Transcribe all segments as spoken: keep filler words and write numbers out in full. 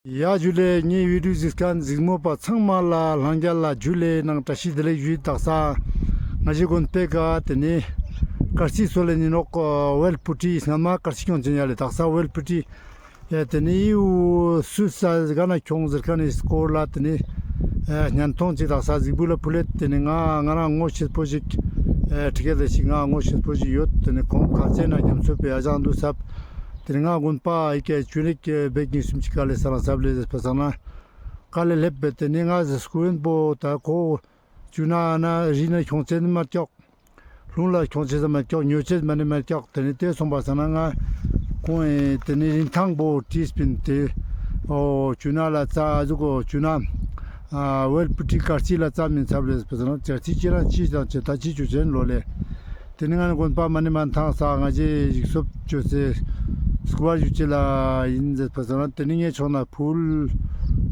ཡ་ཇུ་ལེ། ངའི་བི་ཌིའོ་གཟིགས་མཁན་གཟིགས་མོ་པ་ཚང་མ་ལ་ལྷན་རྒྱས་ལ་ཇུ་ལེ་ནང་བཀྲ་ཤིས་བདེ་ལེགས་ཞུ། དག་ས་ང་ཞི་དགོན་པའི་ཀ་ཏེ་ནེ་དཀར་རྩི་སོལ་ལེ་ཨིན་ནོག། ཝེལ་པུ་ཊི་སྔན་མ་དཀར་རྩི་ཁྱོང་ཅན་ཡ་ལེ། དག་ས་ཝེལ་པུ་ཊི་ཡ་ཏེ་ནེ་ཡུ་སུ་ས་ག་ན་ཁྱོང་ཟེར་ཁན་ནི་སྐོར་ལ་ཏེ་ནེ་ཨ་བརྙན་ཐུང་ཅིག་དག་ས་གཟིགས་འབུལ་ལ་ཕུལ་ལེ། ཏེ་ནེ་ང་ང་རང་ངོ་ཤེས་པོ་ཞིག་ཨ་ཁྲི་ཀེ་ཏ་ཞིག་ང་ངོ་ཤེས་པོ་ཞིག་ཡོད། ཏེ་ནེ་ཁོང་ཁ་ཆེ་ན་རྒྱ་མཚོ་པའི་ཨ་ཞང་དུ་སབ། ཏེ་ནེ་ང་དགོན་པ་ཨི་ཀ་ཆུ་ལིག་བེག་ཉིས་སུམ་ཅིག་ག་ལེ་ས་ལ་སབ་ལེ་ཟེར་པ་སང་ན་ག་ལེ་ལེབ་པེ། ཏེ་ནེ་ང་ཟེར་སྐུ་ཡོན་པོ་ད་ཁོ་ཆུ་ན་ན་རི་ན་ཁྱོང་ཅན་མ་ཀྱོག། ལུང་ལ་ཁྱོང་ཅེས་མ་ཀྱོག། ཉོ་ཅེས་མ་ནེ་མ་ཀྱོག། ཏེ་ནེ་ཏེ་སོང་པ་སང་ན་ང་ཁོང་ཨེ་ཏེ་ནེ་རིན་ཐང་པོ་ཏིས་པིན་ཏེ་འོ་ཆུ་ན་ལ་ཙ་ཨ་ཟུག་གོ་ཆུ་ན་ཨ་ཝེལ་པུ་ཊི་དཀར་རྩི་ལ་ཙ་མིན་ཚབ་ལེ་པ་སང་ན་དཀར་རྩི་ཅི་རང་ཅི་དང་ཅི་ད་ཅི་ཆུ་ཅན་ལོ་ལེ། ཏེ་ནེ་ང་ནི་དགོན་པ་མ་ནེ་མ་ཐང་ས་ང་ཅི་ཞིག་སོབ་ཅོ་སེ་སྐུ་བར་ཞུ་ཅེས་ལ་ཨིན་ཟེར་པ་སང་ན་ཏེ་ནེ་ངའི་ཕྱོགས་ན་ཕུལ།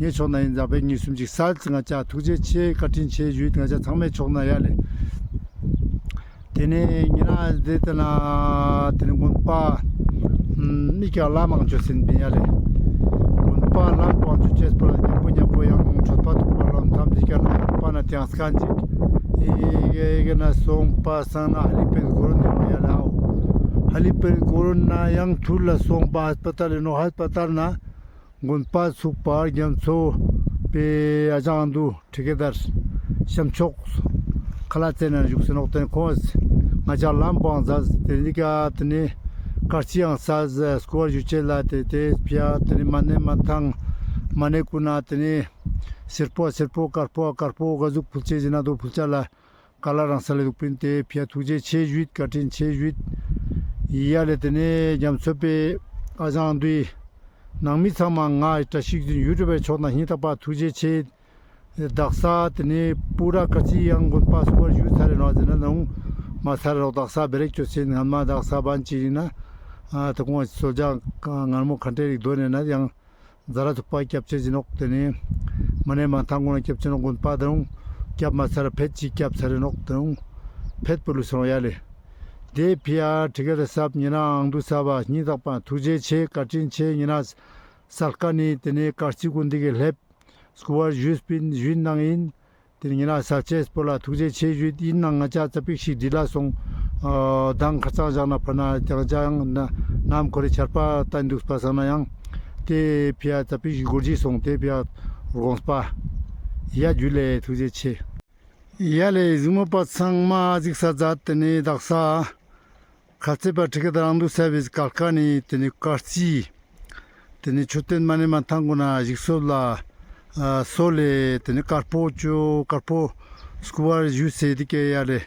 ངའི་ཕྱོགས་ན་ཨིན་ཟེར་བེག་ཉིས་སུམ་ཅིག་སལ་ང་ཅ་ཐུགས་རྗེ་ཆེ་བཀའ་དྲིན་ཆེ་ཞུས། ང་ཅ་ཚང་མའི་ཕྱོགས་ན་ཡ་ལེ། ཏེ་ནེ་ཉེ་རང་ཏེ་ན་ཏེ་ནེ་དགོན་པ་མི་ཀ་ལ་མང་ཆོས་ཟིན་པིན་ཡ་ལེ། དགོན་པ་ལ་མང་ཆོས་ཅེས་པོ་ལ་ཉམ་པོ་ཉམ་པོ་ཡང་ཁྲོད་པ་ཐུག་པ་ལོ་མཚམས་ཏེ་ཀ་ལ་དགོན་པ་ན་ཏེ་ཡང་སྐན་ཅིག་ཨི་ཀ་ན་སོང་པ་སང་ན་ཧ་ལི་པེ་གོ་རོ་ནི་ཡ་ལེ། ཧ་ལི་པེ་གོ་རོ་ན་ཡང་ཐུར་ལ་སོང་པ་ཧས་པ་ཏལ་ལེ་ནོ། ཧས་པ་ཏལ་ན་དགོན་པ་ཚུགས་པར་རྒྱ་མཚོ་པའི་ཨ་ཞང་དུ་ཁྲི་ཀེ་དར་ཤམ་ཕྱོགས་ཁ་ལ་ཙེ་ན་བཞུགས་སེ་ནོག། ཏེ་ཁོང་ང་ཅག་ལམ་པང་ཟ་ཏེ་ནི་ཀ་ཏེ་ནི་དཀར་རྩི་ཡང་ས་ཟ་སྐུ་བར་ཞུ་ཅེས་ལ་ཏེ་ཏེ་ཕི་ཡ་ཏེ་ནི་མ་ནེ་མ་ཐང་མ་ནེ་ཀུ་ན་ཏེ་ནི་སེར་པོ་སེར་པོ་དཀར་པོ་དཀར་པོ་ག་ཟུག་ཕུལ་ཅེས་ཟེར་ན་དོ་ཕུལ་ཅ་ལ། ཀ་ལ་རང་ས་ལེ་དུག་པིན། ཏེ་ཕི་ཡ་ཐུགས་རྗེ་ཆེ་ཞུས། བཀའ་དྲིན་ཆེ་ཞུས། ཡ་ལེ་ཏེ་ནེ་རྒྱ་མཚོ་པའི་ཨ་ཞང་དུའི་ནང་མི་ཚང་མ་ང་བཀྲ་ཤིས་ཀྱི་ཡུ་ཊུབ་པའི་ཕྱོགས་ན་སྙིང་ཐག་པ་ཐུགས་རྗེ་ཆེ། དག་ས་ཏེ་ནེ་པུ་ར་དཀར་རྩི་ཡང་དགོན་པ་སྐུ་བར་ཞུ་ཚར་རེ་ནོག་ཟེར་ན་ནང་མ་ཚར་རོག། དག་ས་བེ་རེག་ཅོ་ཅེས་ང་མ་དག་ས་བན་ཅིག་ཨིན་ན་ཨ་ཏེ་ཁོང་སོ་ཇ་ངར་མོ་ཁ་འདྲེ་རིག་དོ་ནེ་ན་ཡང་ཛ་ར་ཐུག་པ་སྐྱབས་ཆེ་ཟིན་ནོག། ཏེ་ནེ་མ་ནེ་མ་ཐང་གོ་ན་སྐྱབས་ཆེ་ནོག། དགོན་པ་ད་རུང་སྐྱབས་མ་ཚར་ཕེད་ཅིག་སྐྱབས་ཚར་རེ་ནོག། ད་རུང་ཕེད་པོ་ལུས་སོང་ཡ་ལེ། ཏེ་ཕི་ཡ་ཁྲི་ཀེ་ཏ་སབ་ཉེ་རང་དུ་སབ་བ་སྙིང་ཐག་པ་ཐུགས་རྗེ་ཆེ་བཀའ་དྲིན་ཆེ། ཉེ་རང་སལ་ཀ་ནི་ཏེ་ནེ་དཀར་རྩི་ཀུན་འདི་གི་ལེབ་སྐུ་བར་ཞུས་པིན་ཞུས་ནང་ཨིན། ཏེ་ནེ་ཉེ་རང་ས་ཆེས་པོ་ལ་ཐུགས་རྗེ་ཆེ་ཞུས། ཨིན་ནང་ང་ཅ་ཙ་པིག་ཞིག་འདི་ལ་སོང་། ཨ་དང་ཁ་ཚང་བཞག་ན་ཕ་ན་ཀྱང་ཅ་ཡང་ན་ནམ་ཁོ་རེ་ཆར་པ་ཏན་དུག་པ་སང་ན་ཡང་ཏེ་ཕི་ཡ་ཙ་པིག་ཞིག་གོར་ཇི་སོང་། ཏེ་ཕི་ཡ་དགོངས་པ་ཡ་ཇུ་ལེ་ཐུགས་རྗེ་ཆེ། ཡ་ལེ་གཟིགས་མོ་པ་ཚང་མ་གཟིགས་ས་ཛད། ཏེ་ནེ་དག་ས་ཁ་ཚེ་པ་ཁྲི་ཀེ་ཏ་རང་དུ་སབ་བི་སྐལ་ཀ་ནི་ཏེ་ནེ་དཀར་རྩི་ཏེ་ནེ་མཆོད་རྟེན་མ་ནེ་མ་ཐང་གོ་ན་ཞིག་སོལ་ལ་ཨ་སོལ་ལེ་ཏེ་ནེ་དཀར་པོ་ཅོ་དཀར་པོ་སྐུ་བར་ཞུས་སེ་ཏེ་ཀེ་ཡ་ལེ་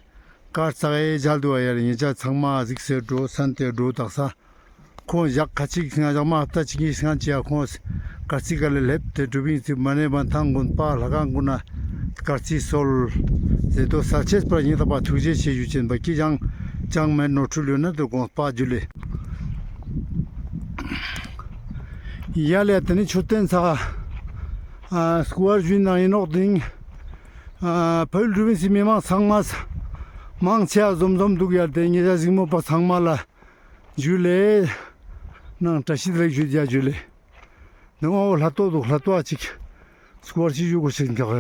དཀར་ཙག་ཨེ་ཇལ་དུག་ཡ་ལེ། ཉེ་ཅ་ཚང་མ་གཟིགས་སེ་འགྲོ་སན་ཏེ་འགྲོ་དག་ས་ཁོང་ཞག་ཁ་ཅིག་སྔ་ཞག་མ་ཧབ་ཏ་ཅིག་གི་སྔ་ཅི་ཡ་ཁོང་དཀར་རྩི་ཀ་ལེ་ལེབ་ཏེ་གྲུབ་ཨིན་ཚུལ་མ་ནེ་མ་ཐང་དགོན་པ་ལྷ་ཁང་གུན་ན་དཀར་རྩི་སོལ་ཟེར་དོ་ས་ཆེས་པ་ཉིད་དག་པ་ཐུགས་རྗེ་ཆེ་ཞུ་ཅེན་པ་ཀི་ཅང་ཅང་མེད་ནོར་འཁྲུལ་ཡོད་ན་དོ་དགོངས་པ་ཇུ་ལེ། ཡ་ལེ་ཏེ་ནེ་མཆོད་རྟེན་ས་ཨ་སྐུ་བར་ཞུ་ན་ཨིན་ནོག་ཏིང་ཨ་ཕ་ཡུལ་གྲུབ་ཨིན་སི་མི་མང་ཚང་མ་མང་ཆེ་བ་འཛོམས་འཛོམས་དུག་ཡ་ལེ། ཏེ་ཉེ་ཅ་གཟིགས་མོ་པ་ཚང་མ་ལ་ཇུ་ལེ། ནང་བཀྲ་ཤིས་བདེ་ལེགས་ཞུ་ཡ་ཇུ་ལེ། ནང་འོ་ལྷ་ཏོ་དུག་ལྷ་ཏོ་ཨ་ཅིག་སྐུ་བར་ཞུ་ཞུ་གོ་ཤེས་འདུག་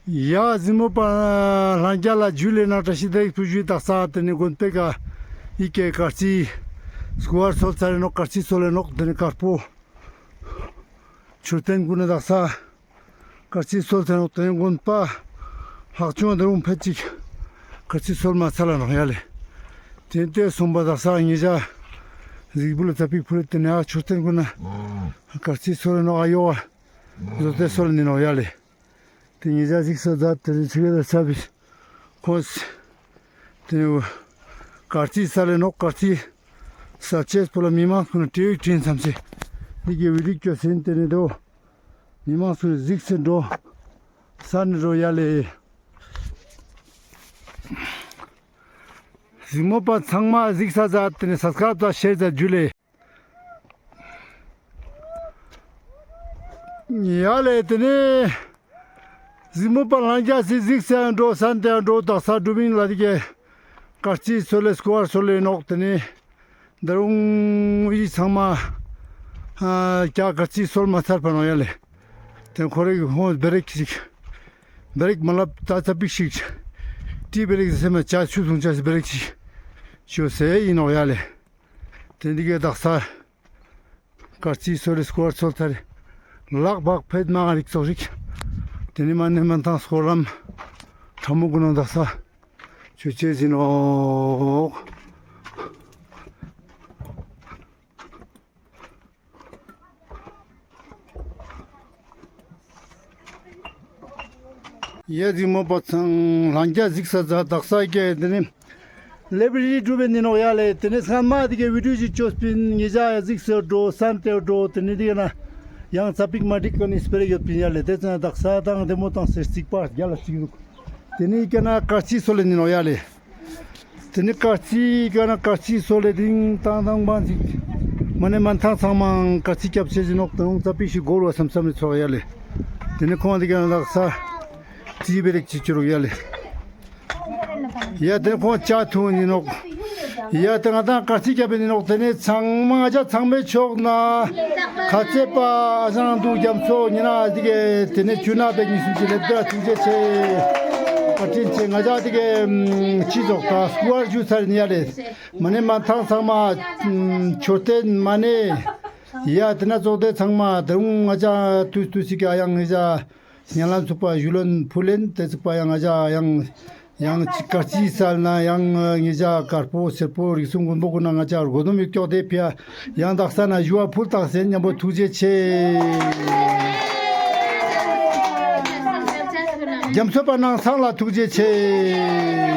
ཡ། གཟིགས་མོ་པ་ལྷན་རྒྱས་ལ་ཇུ་ལེ་ནང་བཀྲ་ཤིས་བདེ་ལེགས་ཞུ་དག་ས་ཏེ་ནེ་དགོན་པའི་ཀ་ཨི་ཀེ་དཀར་རྩི་སྐུ་བར་སོལ་ཚར་རེ་ནོག། དཀར་རྩི་སོལ་ལེ་ནོག། ཏེ་ནེ་དཀར་པོ་མཆོད་རྟེན་གུན་ན་དག་ས་དཀར་རྩི་སོལ་ཚར་ནོག། ཏེ་ནེ་དགོན་པ་ལྷག་ཆུང་ད་རུང་ཕེད་ཅིག་དཀར་རྩི་སོལ་མ་ཚར་ལ་ནོག་ཡ་ལེ། ཏེ་ཏེ་སོང་པ་དག་ས་ཉེ་ཅ་གཟིགས་འབུལ་ལ་ཙ་པིག་ཕུལ་ཏེ་ནེ་ཨ་མཆོད་རྟེན་གུན་ན་དཀར་རྩི་སོལ་ལེ་ནོག། ཨ་ཡོ་ཨ་ཟོ་ཏེ་སོལ་ལེ་ནི་ནོག་ཡ་ལེ། ཏེ་ཉེ་ཅ་གཟིགས་ས་ཛད་ཏེ་ཆུ་ཀེ་ཏ་ས་བི་ཁོང་ཏེ་ནེ་དཀར་རྩི་སལ་ལེ་ནོག། དཀར་རྩི་སལ་ཅེས་པོ་ལ་མི་མང་གུན་ན་ཏེ་བི་ཀྲིན་ཚམས་སེ་འདི་གི་བི་ཌིའོ་ཅོས་ཨིན། ཏེ་ནེ་དོ་མི་མང་གུན་ན་གཟིགས་སེ་འགྲོ་ས་ནེ་འགྲོ་ཡ་ལེ། གཟིགས་མོ་པ་ཚང་མ་གཟིགས་ས་ཛད། ཏེ་ནེ་སབ་སི་ཀ་རབ་ཛད་ཤེར་ཛད་ཇུ་ལེ། ཡ་ལེ་ཏེ་ནེ་གཟིགས་མོ་པ་ལྷན་རྒྱས་སི་གཟིགས་སེ་འགྲོ་སན་ཏེ་འགྲོ་དག་ས་གྲུབ་ཨིན་ལ་ཏེ་ཀེ་དཀར་རྩི་སོལ་ལེ་སྐུ་བར་སོལ་ལེ་ནོག། ཏེ་ནེ་ད་རུང་ཨི་ཚང་མ་ ཨ་ཀྱ་དཀར་རྩི་སོལ་མ་ཚར་པ་ནོག་ཡ་ལེ། ཏེ་ཁོ་རེ་གི་ཧོང་བེ་རེག་ཅིག་བེ་རེག་མ་ལབ་ཏ་ཚ་པིག་ཞིག་ཏི་བེ་རེག་ཟེར་མ་ཅ་ཆུ་སུང་ཅ་སི་བེ་རེག་ཅིག་ཅོས་སེ་ཨིན་ནོག་ཡ་ལེ། ཏེ་འདི་གའི་དག་ས་དཀར་རྩི་སོལ་ལེ་སྐོར་སོལ་ཚར་རེ་ལག་བག་ཕེད་མ་རིག་ཙོགས་ཤིག་ཏེ་ནེ་མ་ནེ་མན་ཐང་སྐོར་ལམ་ཁྲ་མོ་གུན་ནང་དག་ས་ཆུ་ཆེ་ཟིན་ནོག། ཡ་ཟིག་མོ་པ་ཚང་ལྷན་རྒྱས་ཟིག་ས་ཛ་དག་ས་ཀྱེ་ཏེ་ནེ་ལེབ་རི་གྲུབ་པའི་ནི་ནོག་ཡ་ལེ། ཏེ་ནེ་སྔན་མ་འདི་གའི་བི་ཌིའོ་ཞིག་ཅོས་པིན་ཉེ་ཞ་ཡ་ཟིག་སེ་འགྲོ་སན་ཏེ་འགྲོ་ཏེ་ནེ་འདི་ག་ན་ཡང་ཚ་པིག་མ་འགྲིག་ཀ་ནི་སྤེ་ར་ཡོད་པིན་ཡ་ལེ། ཏེ་ཚང་དག་ས་དང་བདེ་མོ་དང་སེ་རྩིག་པ་རྒྱ་ལ་རྩིག་རུག། ཏེ་ནེ་ཀ་ན་དཀར་རྩི་སོལ་ལེ་ནི་ནོག་ཡ་ལེ། ཏེ་ནེ་དཀར་རྩི་ཀ་ན་དཀར་རྩི་སོལ་ལེ་དིང་ཏང་ཏང་བང་ཅིག་མ་ནེ་མན་ཐང་ཚང་མ་དཀར་རྩི་སྐྱབས་ཆེ་ཟིན་ནོག། ཏང་ཚ་པིག་ཞིག་གོར་བ་སམ་སམ་མི་ཚོགས་ཡ་ལེ། ཏེ་ནེ་ཁོང་འདི་ག་ན་དག་ས་རྩི་བེ་རེག་ཅིག་ཅོ་རུག་ཡ་ལེ། ཡ་ཏེ་ཁོང་ཅ་ཐུང་ནི་ནོག། ཡ་ཏེ་ང་དང་དཀར་རྩི་སྐྱབས་པའི་ནི་ནོག། ཏེ་ནེ་ཚང་མ་ང་ཅ་ཚང་མའི་ཕྱོགས་ནེ་ཁ་ཚེ་པ་ཨ་ཞང་དུ་རྒྱ་མཚོ་ཉི་ན་འདི་གའི་ཏེ་ནེ་ཆུ་ན་པའི་ཉི་སུམ་ཅི་ལེབ་ཏེ་ཐུགས་རྗེ་ཆེ། བཀའ་དྲིན་ཆེ། ང་ཅ་འདི་གའི་ཅི་ཙོགས་ད་སྐུ་བར་ཞུ་ཚར་ནི་ཡ་ལེ། མ་ནེ་མན་ཐང་ཚང་མ་མཆོད་རྟེན་མ་ནེ་ཡ་ཏེ་ན་ཙོགས་ཏེ་ཚང་མ་ཏེ་རུང་ང་ཅ་ཏུས་ཏུས་ཤིག་ག་ཡང་ང་ཅ་ཉེ་ལམ་ཚུགས་པ་ཞུ་ལོན་ཕུལ་ལེན་ཏེ་ཚུགས་པ་ཡང་ང་ཅ་ཡང་ཡང་དཀར་རྩི་སལ་ན་ཡང་ཉེ་ཞ་དཀར་པོ་སེར་པོ་རིགས་གསུམ་མགོན་པོ་གུན་ན་ང་ཅ་རྒོ་དོམ་ཡོད་ཀྱོག་ཏེ་ཕི་ཡ་ཡང་དག་ས་ན་ཞུ་བ་ཕུལ་ཏག་སེ་ཉམ་པོ་ཐུགས་རྗེ་ཆེ། རྒྱ་མཚོ་པ་ནང་ཚང་ལ་ཐུགས་རྗེ་ཆེ།